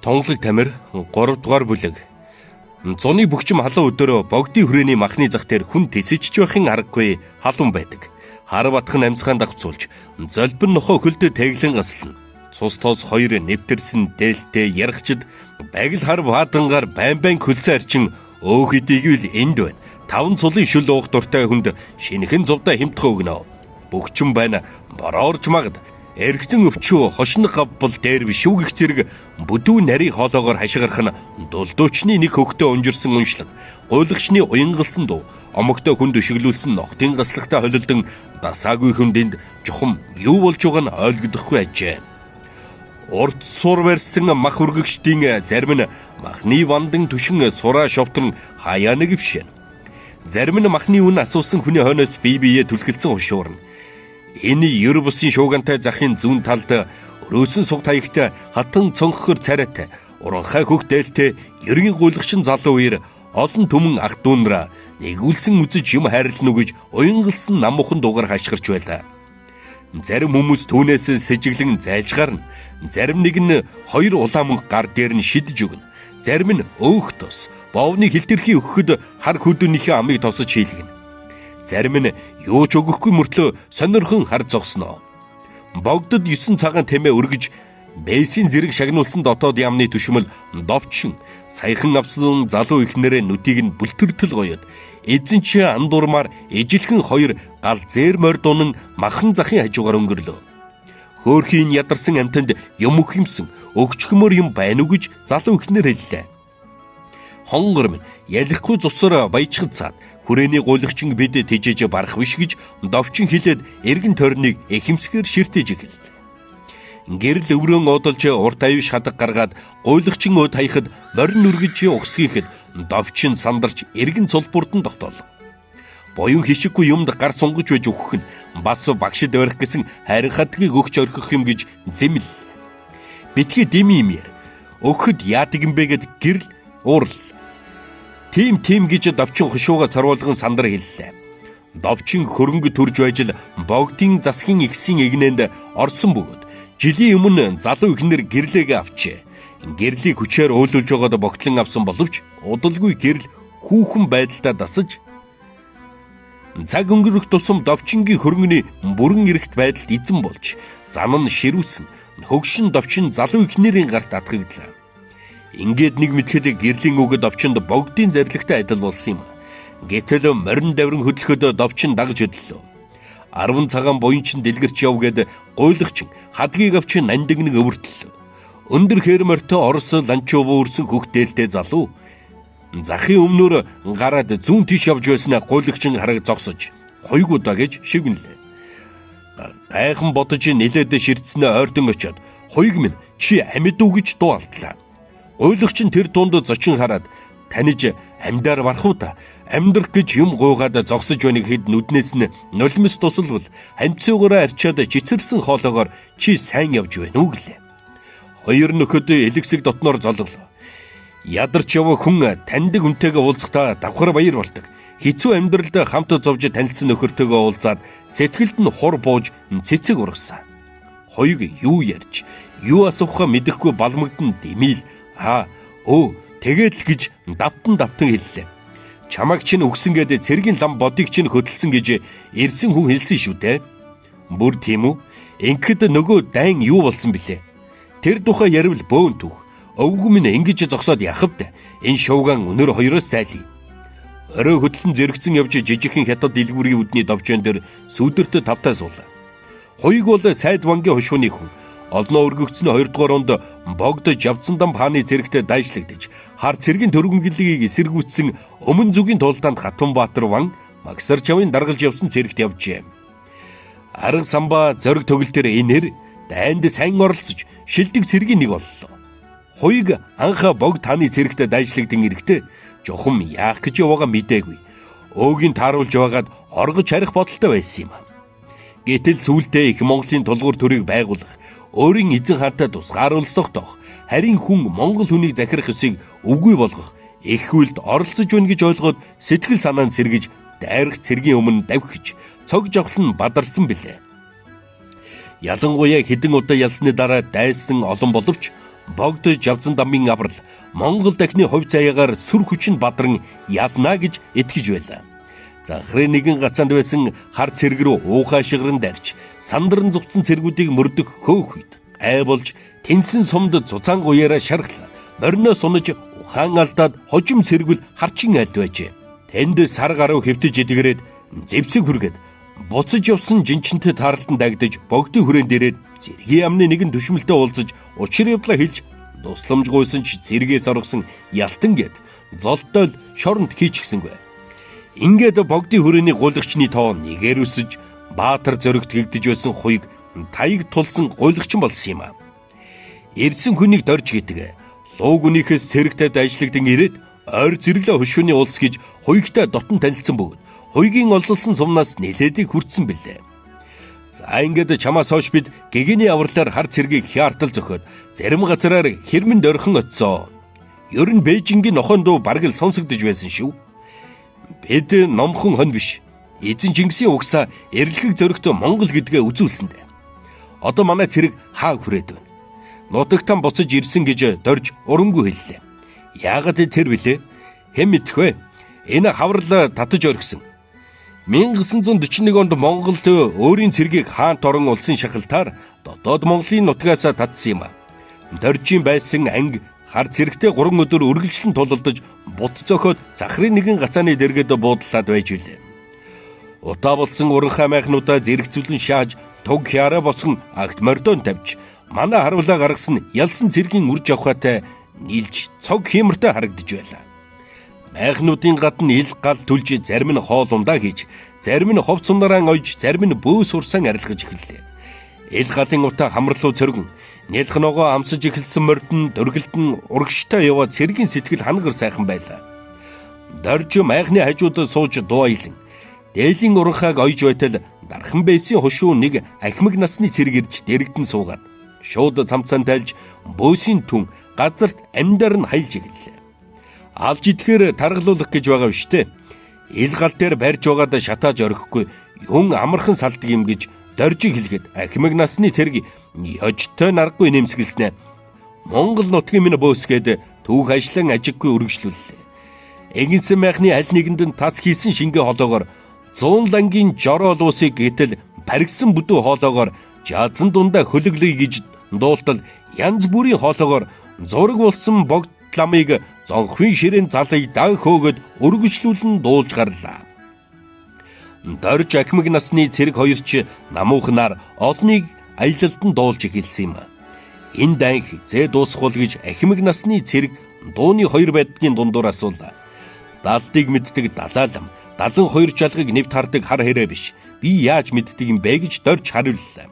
Тунгалаг Тамир 3 дугаар бүлэг. Зуны бөхчм халуун өдөр богдын хүрээний махны зах дээр хүн тэсэж ч байхын аргагүй халуун байдаг. Хар батхан амьсгаан давцуулж золбин нохоо хөлдөө тэглэн гаслана. Цус тоос хоёр нэвтэрсэн дээлтэй ярахчд багил хар баадангаар байн байн хөлсөн арчин өөх хэдийгвэл энд байна. Таван цулын шүл уух дуртай хүнд шинэхэн зувдаа хэмтэх өгнө. Бөхчм байна бороорж магад. Эргэтэн өвчөө хошин гавбал дээр биш үү гэх зэрэг бүдүү нарийн хоолоогоор хашгирах нь дулдуучны нэг хөхтөө унжирсан уншлаг, гуйлагчны уянгалсан дуу, омогтой хүнд өшиглүүлсэн нохтын гаслагтай холилдон дасаагүй хүнд энд чухам юу болж байгааг нь ойлгодохгүй ажээ. Урт сур барьсан мах үргэгчдийн зарим нь махны вандан түшин сураа шовтрон хаяа нэг бишэн. Зарим нь махны үн асуусан хүний хойноос бие биеэ түлхэлсэн хушуурна. Энэ ер бусын шуугантай захын зүүн талд өрөөсөн суг таягтай хатан цонхохор царайтай уранхай хөх дээлтэй ергийн гуйлагчин залуу үер олон түмэн ах дүүнраа нэгүүлсэн үзэж юм хайрлана уу гэж уянгалсан намуухан дугаар хашгирч байлаа. Зарим хүмүүс түүнээс сэжиглэн зайлжгарна. Зарим нэг нь хоёр улаан мөнгө гар дээр нь шидэж өгнө. Зарим нь өөх тос бовны хилтерхий өгөхөд хар хөдөөнийхөө амыг тосож хийлгэнэ. Зарим нь юу ч өгөхгүй мөртлөө сонирхон хар зогсноо. Богдод 9 цагаан тэмээ өргөж бээсийн зэрэг шагнуулсан дотоод яамны төшмөл довчин саяхан авсан залуу ихнэрээ нүдийг нь бүлтэртэл гоёод эзэн чи андуурмаар ижилхэн хоёр гал зээр морь дунан махан захын хажуугаар өнгөрлөө. Хөөрхийн ядарсан амтанд юм өгхөмсөн өгчхмөр юм байна уу гэж залуу ихнэр хэллээ. Хонгор минь ялахгүй цусаар баяжхад цаад хүрээний гуйлагчин бид тэжээж барах биш гэж довчин хилээд эргэн тойрныг эхэмсгээр ширтэж эхэллээ. Гэрэл өврөн одолж урт аюуш хадаг гаргаад гуйлагчин өд хаяхад морин нүргэж угсгийхэд довчин сандарч эргэн цулбурдан тогтоолоо. Буян хишиггүй юмд гар сунгаж байж өгөх нь бас багшид барих гэсэн хайрын хадгийг өгч орхих юм гэж зэмлээ. Битгий дими юм яар. Өгөхөд яадаг юм бэ гэд гэрэл уурл. Тийм тийм гэж довчин хошууга цорвуулган сандар хэллээ. Довчин хөрөнгө төрж байж л богдын засгийн ихсийн эгнээнд орсон бөгөөд жилийн өмнө залуу ихнэр гэрлээгээ авчээ. Гэрлийг хүчээр өөлүүлж байгаад богтлон авсан боловч удалгүй гэрэл хүүхэн байдалтай дасаж цаг өнгөрөх тусам довчингийн хөрөнгөний бүрэн эрхт байдалд эзэн болж зан нь ширүүсэн хөгшин довчин залуу ихнэрийн гарт атгаглаа. Ингээд нэг мэдхэд гэрлийн үг довчинд богдын зарлагтай адил болсон юм. Гэтэл морин давран хөдлөхөд довчин дагж хөдлөө. 10 цагаан буянчин дэлгэрч яв гэд гуйлагчин хадгийг авч нандин нэг өвөртлөө. Өндөр хээр морьтой Орос ланчуу бүрсэн хөх дээлтэй залуу захын өмнөр гараад зүүн тийш явж байснаа гуйлагчин хараг зогсож хуйгуудаа гэж шивгэнлээ. Гайхан бодож нилээд ширтснээ ойрдон очиод хуйг минь чи амьд үү гэж дуу алдлаа. Гуйлагчин тэр тунд зочин хараад таниж амьдаар барах уу та амьдрах гэж юм гуйгаад зогсож байна гэхэд нүднээс нь нулимс тусалвал хамцуугаараа арчаад чицэрсэн хоолоогоор чи сайн явж байна уу гэлээ. Хоёр нөхөд элэгсэг дотноор золголоо. Ядарч яваа хүн таньдаг хүнтэйгээ уулзахдаа давхар баяр болдог. Хэцүү амьдралд хамт зовж танилцсан нөхөртөөгөө уулзаад сэтгэлд нь хур бууж цэцэг ургасан. Хоёуг юу ярьж юу асуухаа мэдэхгүй балмагдан дэмийл аа өө тэгээд л гэж давтан давтан хэллээ. Чамайг чинь үгсэн гээд цэргийн лам бодыг чинь хөдөлсөн гэж ирсэн хүн хэлсэн шүү дээ. Бүр тийм үү? Ингээд нөгөө дайн юу болсон бilé? Тэр тухай ярил бөөн түүх. Өвгөн минь ингэж зогсоод яхав дээ. Энэ шууган өнөр хоёроос зайлъя. Орой хөдлөн зэрэгцэн явж жижигхэн хятад дэлгүүрийн үдний довжоон дээр сүдэрт тавтаа суулаа. Хуйг бол сайд вангийн хошууны хүн. Олноо өргөгдсөн 2 дугаар онд богд Жавцандам хааны цэрэгтээ дайшлагдаж хар цэргийн төргөнгэлийг эсэргүүцсэн өмнө зүгийн тулдаанд Хатанбаатар ван Магсар чавын даргалж явсан цэрэгт явжээ. Арга самбаа зориг төгөлтөр энэр дайнд сайн оролцож шилдэг цэргийн нэг боллоо. Хуйг анхаа богд хааны цэрэгтээ дайшлагдан ирэхдээ жухам яах гэж яваагаа мдээгүй. Өөгийн тааруулж байгаад оргож харих бодолтой байсан юм. Гэтэл сүүлдээ их Монголын тулгуур төрийг байгуулах, өөрийн эзэн хаантай тусгааруулсах тоох, харин хүн Монгол хүнийг захирах ёсыг үгүй болгох, их хуйлд оролцож байна гэж ойлгоод сэтгэл санаа нь сэргэж дайрах цэргийн өмнө давхиж, цог жавхлан бадарсан билээ. Ялангуяа хэдэн удаа ялсны дараа дайсан олон боловч Богд Жавзан дамын аврал Монгол дахны хувь заяагаар сүр хүчин бадран ялна гэж итгэж байлаа. Захрын нэгэн гацаанд байсан хар цэрэг рүү уухай шигаран дарж сандран зугтсан цэргүүдийг мөрдөх хөөх үед гай болж тэнсэн сумд зузаан гуяараа шархлаа. Мориноос унаж ухаан алдаад хожим цэргүүл харчин айлд байжээ. Тэнд сар гаруй хэвтэж идэгрээд зэвсэг хүргээд буцаж явсан жинчэнтэй таарлтанд дагдаж богдын хүрээнд ирээд цэргийн амны нэгэн төшмөлтөй уулзаж учир явдлаа хэлж тусламж гуйсан ч цэргээс оргосон ялтан гэд золтой л шоронд хийчихсэнгүй. Ингээд богдын хүрээний гуйлагчны тоо нэгээр өсөж баатар зөрөгт гэгдэж байсан хуйг таяг тулсан гуйлагчин болсон юм а. Ирсэн хүнийг дорж гэдэг. Лууг үнийхээс цэрэгтэд ажиллагдан ирээд ойр зэрэглээ хөшөөний улс гэж хуйгтай дотн танилцсан бөгөөд хуйгийн олзолсон сумнаас нэлээдийг хүртсэн билээ. За ингээд чамаас хойш бид гэгэний авралаар хар цэргийг хяартал зөхиод зарим газраар хэрмэн дорхон очсоо. Ер нь Бээжингийн нохон дуу бараг л сонсогдож байсан шүү. Бид номхон хон биш. Эзэн Чингисийн угсаа эрэлхэг зөрөгтэй Монгол гэдгээ үзүүлсэн дээ. Одоо манай цэрэг хаа хүрээд байна. Нутагтан буцаж ирсэн гэж дорж урамгүй хэллээ. Яагаад тэр билээ? Хэн мэдэх вэ? Энэ хаврал татаж оргисон. 1941 онд Монголд өөрийн цэргийг хаант орон улсын шахалтаар дотоод Монголын нутгаас татсан юм. Доржийн байсан анги хар цэрэгтэй 3 өдөр үргэлжлэн тулалдаж бут зөхөд захрын нэгэн гацааны дэргэд буудлаад байж билээ. Утаа болсон уранхай майхнуудаа зэрэгцүүлэн шааж туг хяраа босгон агт мордон тавьж манай харуулаа гаргасан ялсан цэргийн үр жавхаатай нийлж цог хиймортой харагдаж байлаа. Майхнуудын гадна ил гал түлж зарим нь хоол ундаа хийж, зарим нь ховц ундараа ойж, зарим нь бөөс урсан арилгаж эхэллээ. Ил галын утаа хамарлуу цэргэн, нялх ногоо амсаж эхэлсэн мордон дөргөлдөн урагштай яваа цэргийн сэтгэл хангар сайхан байлаа. Дорж майхны хажууд сууж дуу аялан дээлийн уранхайг ойж байтал дархан байсан хошуу нэг ахмаг насны цэрэг ирж дэрэгдэн суугаад шууд цамцан тайлж бөөсийн түн газарт амьдар нь хаялж эхэллээ. Алж идэхээр таргалуулах гэж байгаа биш үү? Ил гал дээр барьж байгаад шатааж орхихгүй юун амархан салдаг юм гэж доржиг хэлгээд ахмаг насны цэрэг ёжтой наргагүй нэмсгэлснэ. Монгол нутгийн минь бөөсгээд түүх ажлан ажиггүй үргэлжлүүллээ. Эгэнсэн майхны аль нэгэнд нь тас хийсэн шингээ холоогоор 100 лангийн жороол усыг гэтэл баригсан бүдүү хоолоогоор жазан дундаа хөлөглөе гэж дуултал янз бүрийн хоолоогоор зураг болсон богд ламыг зонхвын ширээн залыг дан хөөгд өргөжлүүлэн дуулж гарлаа. Дорж ахмаг насны цэрэг хоёрч намуухнаар олныг аялалд нь дуулж эхэлсэн юм. Энэ дайн хизээ дуусах бол гэж ахмаг насны цэрэг дууны хоёр байдгийн дундуур асуулаа. Далдыг мэддэг далаалам 72 жалгыг нэвт хардаг хар хэрэг биш. Би яаж мэддэг юм бэ гэж дорж хариуллаа.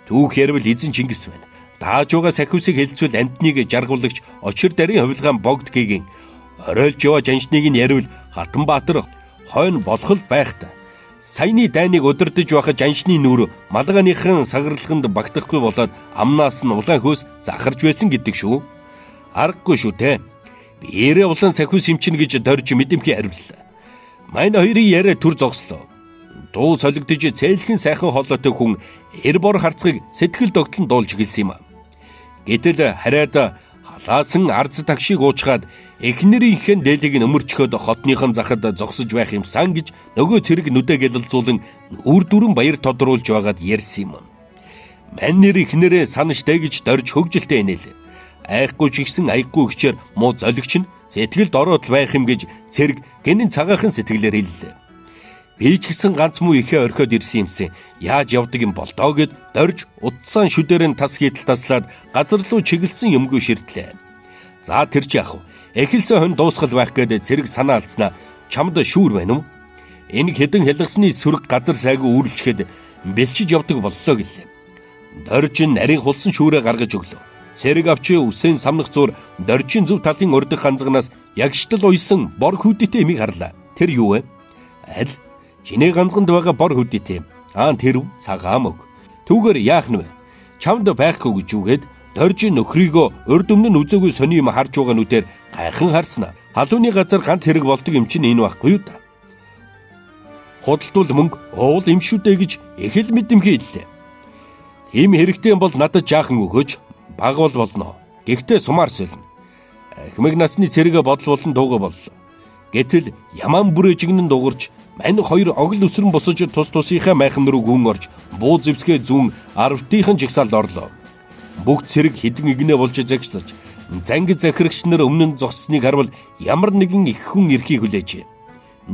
Түүх ярил эзэн Чингис байна. Дааж байгаа сахиусыг хэлцвэл амтныг жаргуулагч очир дарийн хувилгаан богд гээгэн оройлж яваа жанжныг нь яривал Хатанбаатар хойно болох л байх та. Саяны дайныг удирдах байхад жанжны нүр малгааныхан сагарлаханд багтахгүй болоод амнаас нь улаан хөөс захарч байсан гэдэг шүү. Аргагүй шүү те. Биеэрээ улаан сахиус имчин гэж дорж мэдэмхий хариуллаа. Мань хоёрын яриа төр зогслоо. Дуу солигдож цээлхэн сайхан хоолойтой хүн эр бор харцгийг сэтгэл догтлон дуулж эхэлсэн юм. Гэтэл хараад халаасан арз тагшийг уучгаад эхнэрийнхээ дээлийг нь өмөрчхөд хотныхон захад зогсож байх юмсан гэж нөгөө цэрэг нүдэ гэлэлзуулан үр дүрэн баяр тодруулж байгаад ярьсан юм. Мань нэр эхнэрээ санаштай гэж дорж хөгжилтэй инээлээ. Айхгүй ч ихсэн аяггүй гिचээр муу золигч нь сэтгэлд ороод байх юм гэж цэрэг гэнэн цагаахан сэтгэлээр хэллээ. Би ч гэсэн ганц муу ихээ орхиод ирсэн юмсан. Яаж явдаг юм бол доо гэд дорж утсан шүдээр нь тас хийдэл таслаад газар руу чиглэсэн юмгүй ширтлээ. За тэр чи яах вэ? Эхэлсэн хонь дуусгал байх гээд цэрэг санаа алдснаа чамд шүүр байна уу? Энэ хэдэн хялгасны сүрэг газар сайгүй үүрлэчихэд бэлчиж явдаг боллоо гэлээ. Дорж нь нарийн хулсан шүүрээ гаргаж өглөө. Цэрэг авч үсэн самнах зур доржийн зөв талын урдах ганцганаас ягштал уйсан бор хүүдэтэй эмийг харлаа. Тэр юу вэ? Аль? Чинээ ганцганд байгаа бор хүүдэтэй. Аа тэр үү? Цагаан мөг. Түүгээр яах нь вэ? Чамд байхгүй гэж үгээд доржийн нөхрийгөө урд өмнө нь үзээгүй сони юм харж байгаа нүдээр гайхан харснаа. Халууны газар ганц хэрэг болдог юм чинь энэ байхгүй юу да? Худалдуул мөнгө уул юм шүү дээ гэж их л мэдэмхий хэллээ. Тийм хэрэгтэй юм бол надад жаахан өгөөч. Баг бол болно. Гэхдээ сумаар солино. Ахмаг насны цэрэг бодол болон дууга боллоо. Гэтэл яман бүрээ жигнэн дуурч мань хоёр огл өсрөн босож тус тусынхаа майхан руу гүн орж буу зэвсгээ зүүн арвтынхан жагсаалд орлоо. Бүгд цэрэг хідэн игнэ болж загсаж занг захирагч нар өмнө нь зогссныг харвал ямар нэгэн их хүн эрхийг хүлээжээ.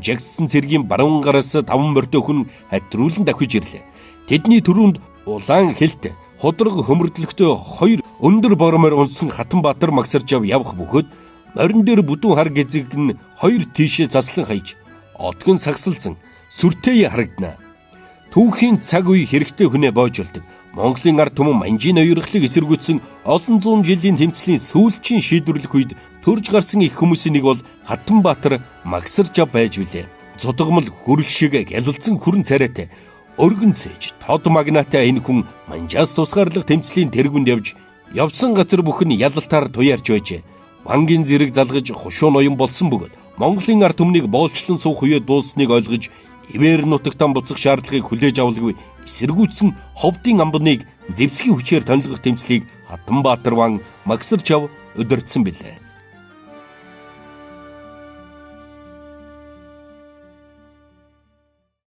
Жагссан цэргийн баруун гараас 5 морьтой хүн хатруулан давхиж ирлээ. Тэдний түрүүнд улаан хилт худраг хөмөрдлөгтэй хоёр өндөр бормоор унсан Хатанбаатар Магсаржав явах бөгөөд морин дээр бүдүүн хар гэзэг нь хоёр тийшээ заслан хаяж отгон сагсалзан сүртэй харагдана. Түүхийн цаг үе хэрэгтэй хүнээ боожулдаг. Монголын ард түмэн манжийн ноёрхлыг эсэргүүцсэн олон зуун жилийн тэмцлийн сүүлчийн шийдвэрлэх үед төрж гарсан их хүмүүсийн нэг бол Хатанбаатар Магсаржав байж билээ. Зудгамал хөрөл шиг гялалзан хүрэн царайтай өргөн цээж тод магнатай энэ хүн манжаас тусгаарлах тэмцлийн тэргүнд явж явсан газар бүхэн ялалтаар туяарч байжээ. Вангийн зэрэг залгаж хушуу ноён болсон бөгөөд Монголын ард түмнийг боолчлон суух үе дуусныг ойлгож ивэр нутагтан буцах шаардлагыг хүлээж авалгүй эсэргүүцсэн ховдын амбныг зэвсгийн хүчээр тонилгох тэмцлийг Хатанбаатар ван Магсарчав удирдсан билээ.